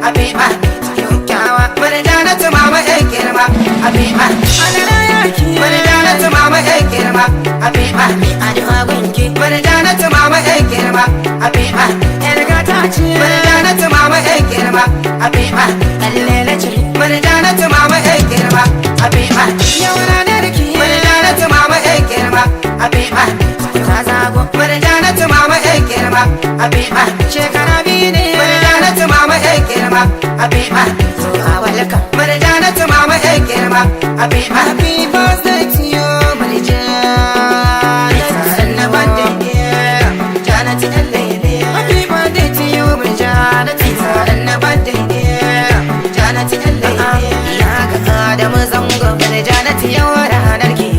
Happy birthday kyakkyawa. Murjanatu mama yan girma. Happy birthday. Alarayaki. Murjanatu mama yan girma. Happy birthday. Addu'a gunki. Murjanatu mama yan girma. Happy birthday. Yar gata ce. Murjanatu mama yan girma. Happy birthday. Lallele ce. Murjanatu mama yan girma. Happy birthday. Yau ranar ki. Murjanatu mama yan girma. Happy birthday. Ta zago. Murjanatu mama yan girma. Happy birthday. Shekara 2 ne. Murjanatu mama yan girma. Happy birthday. So a welcome. Murjanatu mama yan girma. Happy birthday. Happy birthday to you, Murjanatu. Sanna birthday, Murjanatu yan lele. Happy birthday to you, Murjanatu. Sanna birthday, Murjanatu yan lele. Ya ga Adamu Zango, Murjanatu, yau ranar ki.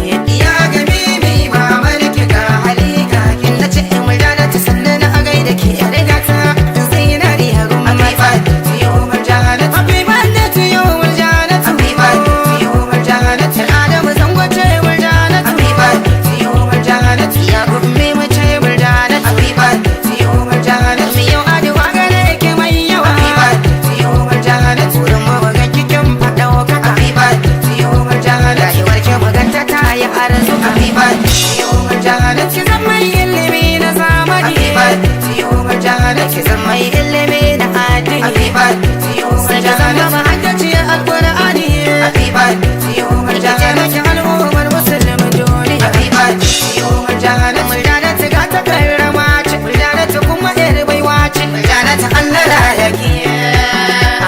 Ya ga mimi mamar ki ga halika In na ce Murjanatu, sannan na gaida ki, yar gata zinariya gun Happy mata. birthday to you, Murjanatu. Happy birthday to you, Murjanatu. Happy birthday to you, Murjanatu. Adamu Zango ce Murjanatu. Happy birthday to you, Murjanatu. Ya gummi mu ce Murjanatu. Happy birthday to you, Murjanatu. Mi yau addu'a gare ki mai yawa. Happy birthday to you, Murjanatu. Wurin mu ga kikin faɗaukaka. Happy birthday to you, Murjanatu. Rayuwar ki maganta ta yi arzuka. Happy birthday to you, Murjanatu. Ki zama mai ilimi na zamani. Happy birthday to you, Murjanatu. Ki zama mai ilimi na addini. Happy birthday to you, Sai ki zama Murjanatu. mahaddaciyar Alƙur'ani. Happy birthday to you, Ki Murjanatu. taimaki al'ummar musulmin duniya. Happy birthday to you, Murjanatu. Murjanatu ga ta karrama ce, Murjanatu kuma yar baiwa ce. Murjanatu, Allah raya ki.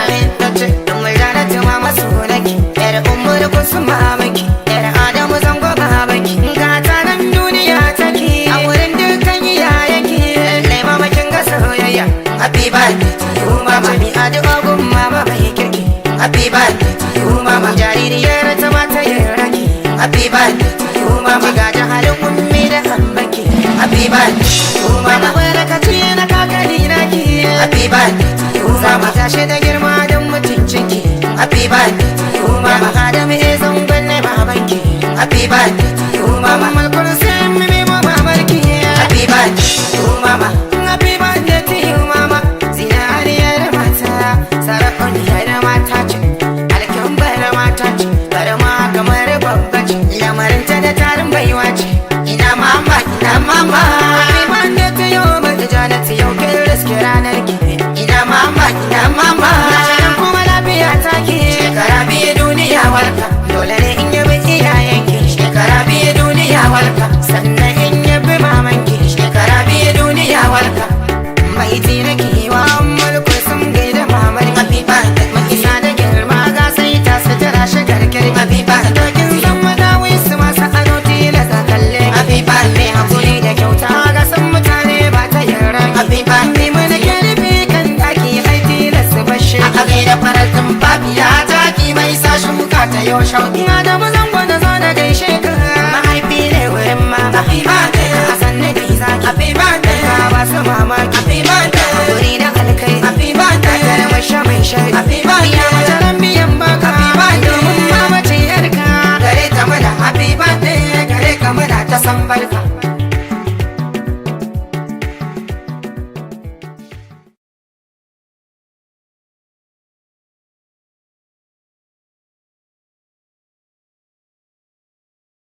Amin ta ce, Murjanatu mama sunanki, yar Ummul Kulsum mamanki, yar Adamu Zango babanki. Gata nan duniya take, a wurin dukkan iyayenki. Lallai mama kin ga soyayya. Happy birthday to you, mama. Mi addu'a gun mama mai kirki. Happy birthday to you, mama. Jaririyar ta mata yin raki. Happy birthday to you, mama. Ki gaji halin ummi da ambanki. Happy birthday to you, mama. Albarkaci na kakani naki. Happy birthday to you, Za mu mama. tashi da girma don mutuncinki. Happy birthday to you, Mama mama. Adamu e Zangon ne babanki. Happy birthday to you, mama. Mama Kulsum mi mu mamarki. Happy birthday to you, mama. Happy birthday to you, mama. Zinariyar mata, sarauniyar mata ce, alkyambar mata ce, karama kamar babba ce, lamarinta da tarin baiwa ce. Ina mama, ina mama. Happy birthday to you, Murjanatu, yau kin riske ranar ki. Ina mama, ina mama. Gashinan kuma lafiya take. Shekara 2 duniya warka. Dole ne in yabi iyayenki. Shekara 2 duniya warka. Sannan in yabi mamanki. Shekara 2 duniya warka. Mai nake wa mulku sun gaida mamarki. Happy birthday. Isa da girma ga sai ta sutura shigar kirki. Happy birthday. Dokin zama dawi su masu ado tilasta kalle. Happy birthday. Hakuri da kyauta ga san mutane ba ta yin raki. Happy birthday. Ni mana kirfi kan daki ai tilasta bashi. A gaida farar tumfafiya, taki mai sa shuka ta yau shauki. Adamu Zango, na zo na gaishe ka. Mahaifi ne wurin mama. Happy birthday. A sanni dai zaki. Happy birthday. Ka ba su mamaki. Happy birthday. Hakuri da alkai. Happy birthday. Kakar masha mai shari. Happy birthday. Ya mace ran biyan baka. Happy birthday. Domin mama ce yarka. Gare ta muna happy birthday, gare ka muna ta san barka.